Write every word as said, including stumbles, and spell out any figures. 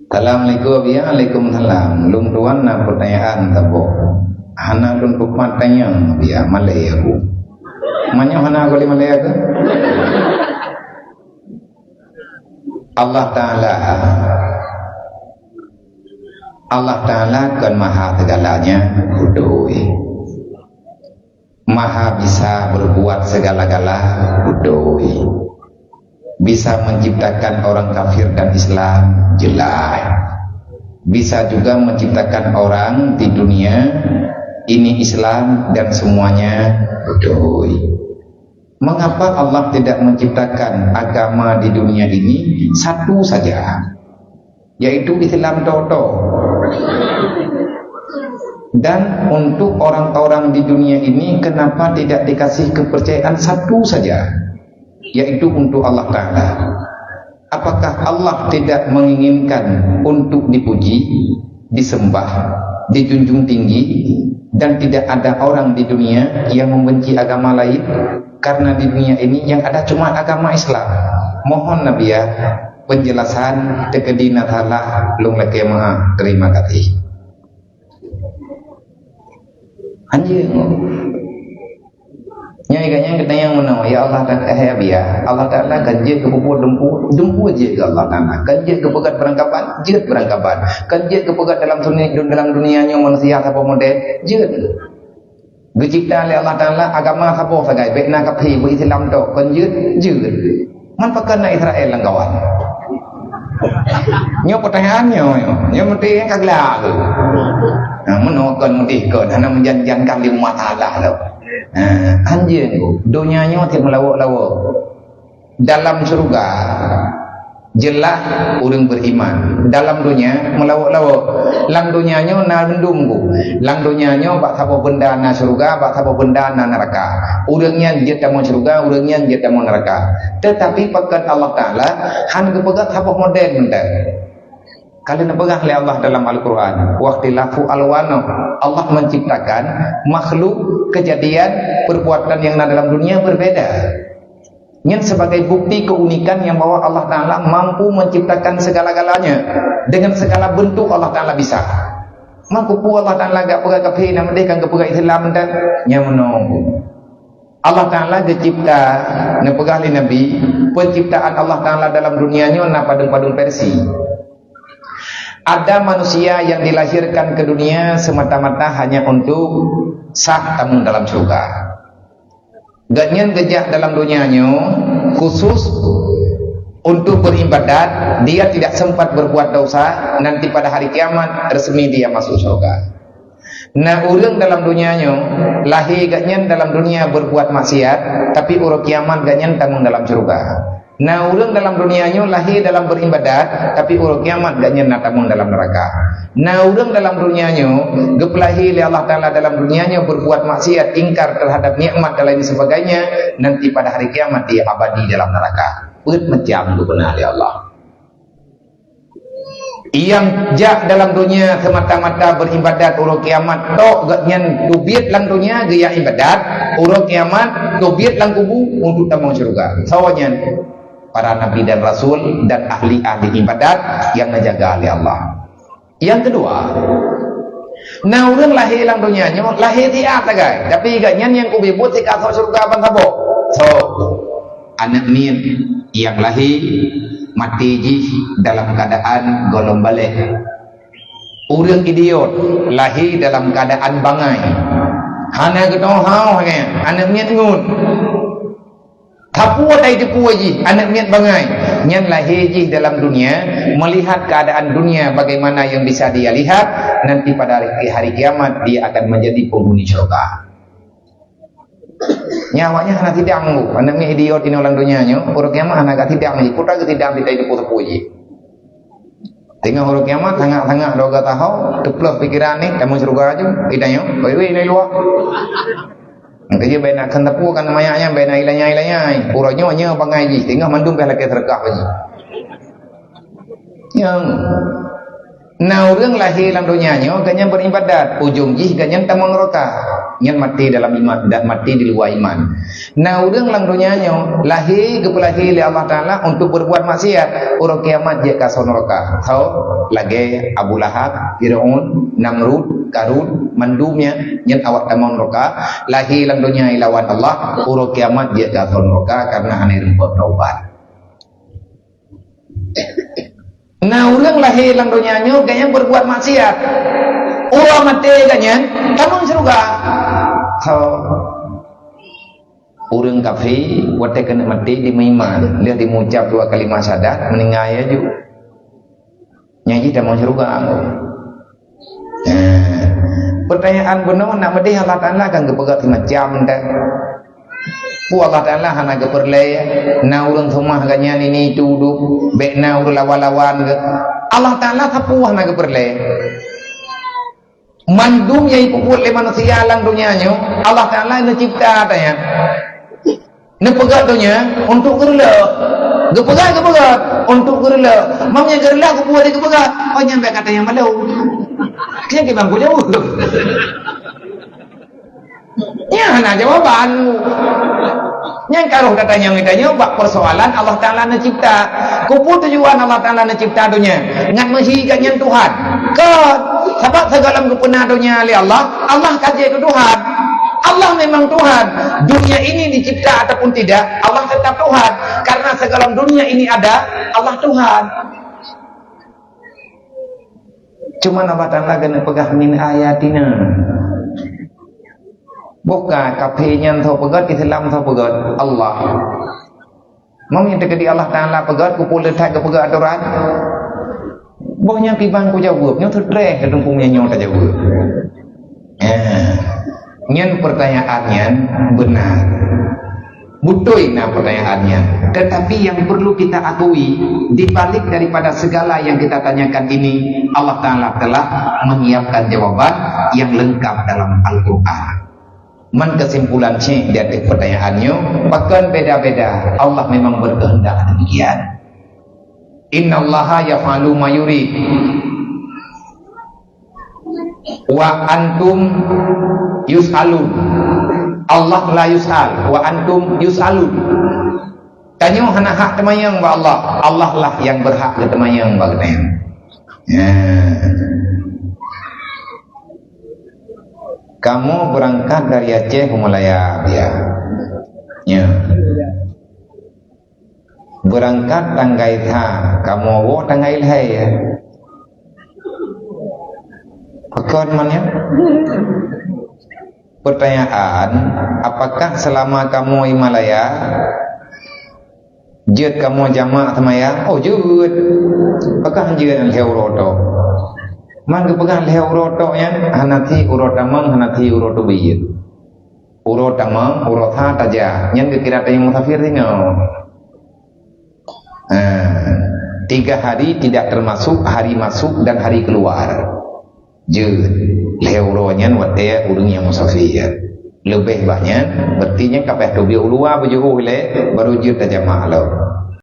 Assalamualaikum, ya. Waalaikumsalam. Lôn tuan na peutanyaan saboh. Hana lôn tupat tanyong, ya, malée aku. Meunyoe hana aku lé malée aku. Allah Taala, Allah Taala kon maha segalanya, beutôi. Maha bisa berbuat segala-gala, beutôi. Bisa menciptakan orang kafir dan Islam, jelas. Bisa juga menciptakan orang di dunia ini Islam dan semuanya, beutôi. Mengapa Allah tidak menciptakan agama di dunia ini satu saja, yaitu Islam toto? Dan untuk orang-orang di dunia ini, kenapa tidak dikasih kepercayaan satu saja, yaitu untuk Allah Taala? Apakah Allah tidak menginginkan untuk dipuji, disembah, dijunjung tinggi, dan tidak ada orang di dunia yang membenci agama lain? Karena di dunia ini yang ada cuma agama Islam. Mohon, Nabi, ya, penjelasan, teukeudi na salah, lôn lakée meu'ah. Terima kasih. Anjeung. Nyan gobnyan geutanyong meunoe, "Ya Allah Taala, eh, ya Nabi, ya, Allah Taala kan jeuet geupeubuet dumpeue, dumpeue jeuet keu Allah Taala. Kan jeuet geupeugét beurangkaban, jeuet beurangkaban. Kan jeuet geupeugét dalam dunia, dalam dunia nyoe manusia saboh model, jeuet." Geucipta lé Allah Taala agama saboh sagai, bék na kafé, beu-Islam tok, kon jeuet, jeuet. Man pakon na Israel lam kawan? Nyoe peutanyaan nyoe, nyoe, nyoe meuti ka glak. Nah, meunoe kon meuti kon, hana meujan-jankan lé umat Allah tu. Nah, anjeung tu, donya nyoe cit meulawok-lawok. Dalam syeuruga, jeulaih ureuëng beuriman. Dalam donya, meulawok-lawok. Lam donya nyoe na rundum ku. Lam donya nyoe bak saboh beunda na syeuruga, bak saboh beunda na neuraka. Ureuëng nyan jeuet tamong syeuruga, ureuëng nyan jeuet tamong neuraka. Teutapi pakon Allah Taala hana geupeugah saboh model mantong. Ka lheueh neupeugah lé Allah dalam Al-Quran, "Wakhtilafu alwanuh." Allah menciptakan makhluk, kejadian, perbuatan yang na dalam dunia berbeda. Nyan sebagai bukti keunikan yang bahwa Allah Taala mampu menciptakan segala-galanya dengan segala bentuk Allah Taala bisa. Maka peue Allah Taala gak peugah kafé, na meudeh kan geupeugah Islam dan nyang meunoe. Allah Taala geucipta, neupeugah lé Nabi, penciptaan Allah Taala dalam dunia nyoe na padum-padum versi. Ada manusia yang dilahirkan ke dunia semata-mata hanya untuk sah tamong dalam syurga. Gobnyan geujak dalam dunia nyoe khusus untuk beribadat, dia tidak sempat berbuat dosa, nanti pada hari kiamat resmi dia masuk syurga. Na ureuëng dalam dunia nyoe, lahé gobnyan dalam dunia berbuat maksiat, tapi uroe kiamat gobnyan tamong dalam syurga. Na ureuëng dalam dunia nyoe lahé dalam beribadat, tapi uroe kiamat gobnyan na tamong dalam neuraka. Na ureuëng dalam dunia nyoe geupeulahé lé Allah Taala dalam dunia nyoe berbuat maksiat, ingkar terhadap nikmat dan lain sebagainya, nanti pada hari kiamat dia abadi dalam neraka. Peuet macam geupeuna lé Allah. Nyang jak dalam dunia semata-mata beribadat, uroe kiamat tok gobnyan teubiet lam dunia geujak ibadat, uroe kiamat teubiet lam kubu untuk tamong syurga. Soe nyan? Para nabi dan rasul dan ahli-ahli ibadat nyang neujaga lé Allah. Nyang keudua, na ureuëng lahé lam dunia nyoe lahé siat sagai, tapi gobnyan nyang kubu buet sikasoe syurga ban saboh. Soe? Aneuëk miet nyang lahé maté jih dalam keuadaan gohlom balek. Ureuëng idiot lahé dalam keuadaan bangai. Hana geutoe hau nyan, aneuëk miet ngon. Tapue tai teupue jih, aneuëk miet bangai. Nyan lahé jih dalam dunia, melihat keadaan dunia bagaimana yang bisa dia lihat, nanti pada hari, hari kiamat dia akan menjadi penghuni syurga. Nyan awaknyan hana sidang tu. Aneuëk miet idiot inoe lam donya nyoe, uroe kiamat hana ka sidang jih. Peue ta geusidang sitai teupue-teupue jih. Teungoh uroe kiamat, sangat-sangat droe gata ho, teuploh pikiran ni, tamong syurga aju. Ida nyoe, wei-wei nai luwa. Nyang keujeuet bèk na kheun teupue kan manyang nyan, bèk na ilanya-ilanya. Uroe nyoe, nyoe bangai jih, teungoh mandum pih lakèe seudeukah bak jih. Nyang Na ureuëng lahé lam donya nyoe gobnyan beuribadat, ujong jih gobnyan tamong neuraka. Nyan maté dalam iman, dan maté di luwa iman. Na ureuëng lam donya nyoe lahé, geupeulahé lé Allah Taala untuk berbuat maksiat, uroe kiamat jeuet keu asoe neuraka. Soe? Lagée Abu Lahab, Firaun, Namrud, Karun, mandum nyan, nyan awak tamong neuraka. Lahé lam donya ilawan Allah, uroe kiamat jeuet keu asoe neuraka karena hana reumpok taubat. Na ureuëng lahé lam donya nyoe gobnyan berbuat maksiat. Uroe maté gobnyan tamong syeuruga. Soe? Ureuëng kafé watée keuneuk maté di meuiman, lheueh dimucab dua kalimah syahadat, meuninggai aju. Nyan jih tamong syeuruga. Nah, pertanyaan bunoe nak meudeh Allah Taala kan geupeugah simacam teuh. Peue Allah Taala hana geupeureulée, na ureuëng seumah gobnyan ini itu duek, bék na ureuëng lawan-lawan geuh. Allah Taala sapeue hana geupeureulée. Mandum nyang jipeubuet lé manusia lam donya nyoe, Allah Taala neucipta ata nyan. Neupeugét donya untuk geureulok. Geupeugét, geupeugét untuk geureulok. Mam nyang geureulok geubuet di geupeugét. Oh, nyan bék kata nyang malu. Nyan kiban kujaweueb. Nyan hana jawaban. Nyan ka roh gata nyang geutanyoe bak persoalan Allah Taala neucipta. Keupeue tujuan Allah Taala neucipta donya? Ngat meuhi gobnyan Tuhan? Kon. Sabab sigohlom geupeuna donya lé Allah, Allah ka jeuet keu Tuhan. Allah memang Tuhan. Dunia ini dicipta ataupun tidak, Allah tetap Tuhan. Karena sigohlom dunia ini ada, Allah Tuhan. Cuman Allah Taala keuneuk peugah, "Min ayatina." Bukan kafé nyan soe peugét, Islam soe peugét, Allah. Meunyoe teukeudi Allah Taala peugét, keupeue le that geupeugét atoran? Boh nyang kiban kujaweueb, nyoe seutreh keu tumpung nyang nyoe tajaweueb. Eh, nyan pertanyaan nyan beuna. Beutôi na pertanyaan nyan. Tetapi yang perlu kita akui, di balik daripada segala yang kita tanyakan ini, Allah Taala telah menyiapkan jawaban yang lengkap dalam Al-Quran. Man keusimpulan cit di ateueh pertanyaan nyoe, pakon beda-beda? Allah memang berkehendak demikian. Innallaha yaf'alu ma yurid. Wa antum yus'alun. Allah la yus'al, wa antum yus'alun. Tanyoe hana hak teumanyong bak Allah, Allah lah yang berhak geuteumanyong bak geutanyoe. Ya. Kamoe beurangkat dari Aceh u Malaya, ya. Ya. Beurangkat tanggai sa, kamoe woe tanggai lhèe, ya. Pakon man nyan? Pertanyaan, apakah selama kamoe i Malaya jeuet kamoe jamak seumayang? Oh, jeuet. Pakon jeuet lhèe uroe tok? Man geupeugah lhèe uroe tok nyan hana thi uroe tamong, hana thi uroe teubiet. Uroe tamong, uroe sa tajak. Nyan geukira tanyoe musafir singoh. Ha, tiga hari tidak termasuk hari masuk dan hari keluar. Jeuet. Lhèe uroe nyan watèe ureueng nyang musafir. Leubeh bah nyan, berarti nyan ka paih teubiet u luwa beujiôh ilèe, baru jeuet tajamak lom.